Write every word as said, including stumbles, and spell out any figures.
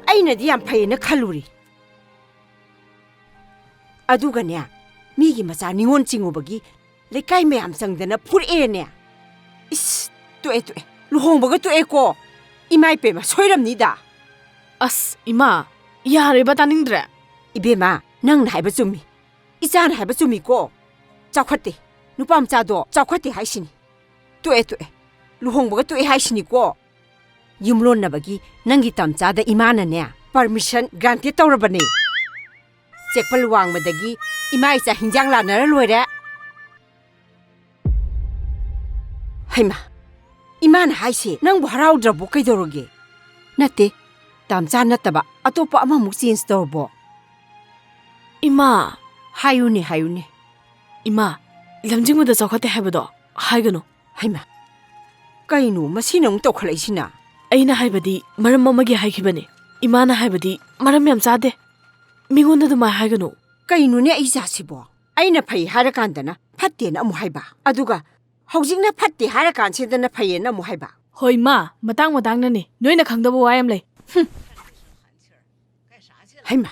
ꯑꯩꯅꯗꯤ ꯌꯥꯝ ꯐꯩꯌꯦꯅ ꯈꯜꯂꯨꯔꯤ꯫ ꯑꯗꯨꯒꯅꯦ, ꯃꯤꯒꯤ ꯃꯆꯥ ꯅꯤꯉꯣꯜ ꯆꯤꯡꯉꯨꯕꯒꯤ ꯂꯩꯀꯥꯏ ꯃꯌꯥꯝ ꯆꯪꯗꯅ ꯐꯨꯔꯛꯑꯦꯅꯦ꯫ ꯏꯁ, ꯇꯣꯛꯑꯦ, ꯇꯣꯛꯑꯦ꯫ ꯂꯨꯍꯣꯡꯕꯒ ꯇꯣꯛꯑꯦꯀꯣ꯫ ꯏꯃꯥ ꯏꯄꯦꯝꯃ, ꯁꯣꯏꯔꯝꯅꯤꯗ꯫ ꯑꯁ, ꯏꯃꯥ, ꯌꯥꯔꯦꯕ, ꯇꯥꯅꯤꯡꯗ꯭ꯔꯦ꯫ ꯏꯕꯦꯝꯃ, ꯅꯪꯅ ꯍꯥꯏꯕ ꯆꯨꯝꯃꯤ꯫ ꯏꯆꯥꯅ ꯍꯥꯏꯕ ꯆꯨꯝꯃꯤꯀꯣ꯫ ꯆꯥꯎꯈꯠꯇꯦ꯫ ꯅꯨꯄꯥ ꯃꯆꯥꯗꯣ ꯆꯥꯎꯈꯠꯇꯦ ꯍꯥꯏꯁꯤꯅꯤ꯫ ꯇꯣꯛꯑꯦ, ꯇꯣꯛꯑꯦ꯫ ꯂꯨꯍꯣꯡꯕꯒ ꯇꯣꯛꯑꯦ ꯍꯥꯏꯁꯤꯅꯤꯀꯣ꯫ ꯌꯨꯝꯂꯣꯟꯅꯕꯒꯤ ꯅꯪꯒꯤ ꯇꯝꯆꯥꯗ ꯏꯃꯥꯅꯅꯦ, permission granted ꯇꯧꯔꯕꯅꯦ꯫ ꯆꯦꯛꯄꯜ ꯋꯥꯡꯃꯗꯒꯤ ꯏꯃꯥ ꯏꯆꯥ ꯍꯤꯟꯖꯥꯡ ꯂꯥꯟꯅꯔ ꯂꯣꯏꯔꯦ꯫ ꯍꯩꯃꯥ, ꯏꯃꯥꯅ ꯍꯥꯏꯁꯦ ꯅꯪꯕꯨ ꯍꯔꯥꯎꯗ꯭ꯔꯕꯣ? ꯀꯩꯗꯧꯔꯒꯦ? ꯅꯠꯇꯦ, ꯇꯝꯆꯥ ꯅꯠꯇꯕ ꯑꯇꯣꯞꯄ ꯑꯃꯃꯨꯛ change ꯇꯧꯔꯕꯣ? ꯏꯃꯥ! ꯍꯥꯏꯌꯨꯅꯦ, ꯍꯥꯏꯌꯨꯅꯦ꯫ ꯏꯃꯥ, ꯂꯝꯖꯤꯡꯕꯗ ꯆꯥꯎꯈꯠꯇꯦ ꯍꯥꯏꯕꯗꯣ ꯍꯥꯏꯒꯅꯨ꯫ ꯍꯩꯃꯥ, ꯀꯩꯅꯣ ꯃꯁꯤꯅ ꯑꯃꯨꯛ ꯇꯧꯈꯠꯂꯛꯏꯁꯤꯅ? ꯑꯩꯅ ꯍꯥꯏꯕꯗꯤ ꯃꯔꯝ ꯑꯃꯒꯤ ꯍꯥꯏꯈꯤꯕꯅꯤ꯫ ꯏꯃꯥꯅ ꯍꯥꯏꯕꯗꯤ ꯃꯔꯝ ꯌꯥꯝ ꯆꯥꯗꯦ꯫ ꯃꯤꯉꯣꯟꯗ ꯑꯗꯨꯃꯥꯏ ꯍꯥꯏꯒꯅꯨ꯫ ꯀꯩꯅꯣꯅꯦ ꯑꯩ ꯏꯆꯥꯁꯤꯕꯣ? ꯑꯩꯅ ꯐꯩ ꯍꯥꯏꯔꯀꯥꯟꯗꯅ ꯐꯠꯇꯦꯅ ꯑꯃꯨꯛ ꯍꯥꯏꯕ, ꯑꯗꯨꯒ ꯍꯧꯖꯤꯛꯅ ꯐꯠꯇꯦ ꯍꯥꯏꯔꯀꯥꯟꯁꯤꯗꯅ ꯐꯩꯌꯦꯅ ꯑꯃꯨꯛ ꯍꯥꯏꯕ꯫ ꯍꯣꯏ ꯃꯥ, ꯃꯇꯥꯡ ꯃꯇꯥꯡꯅꯅꯦ꯫ ꯅꯣꯏꯅ ꯈꯪꯗꯕ ꯋꯥ ꯌꯥꯝ ꯂꯩ꯫ ꯍꯩꯃꯥ,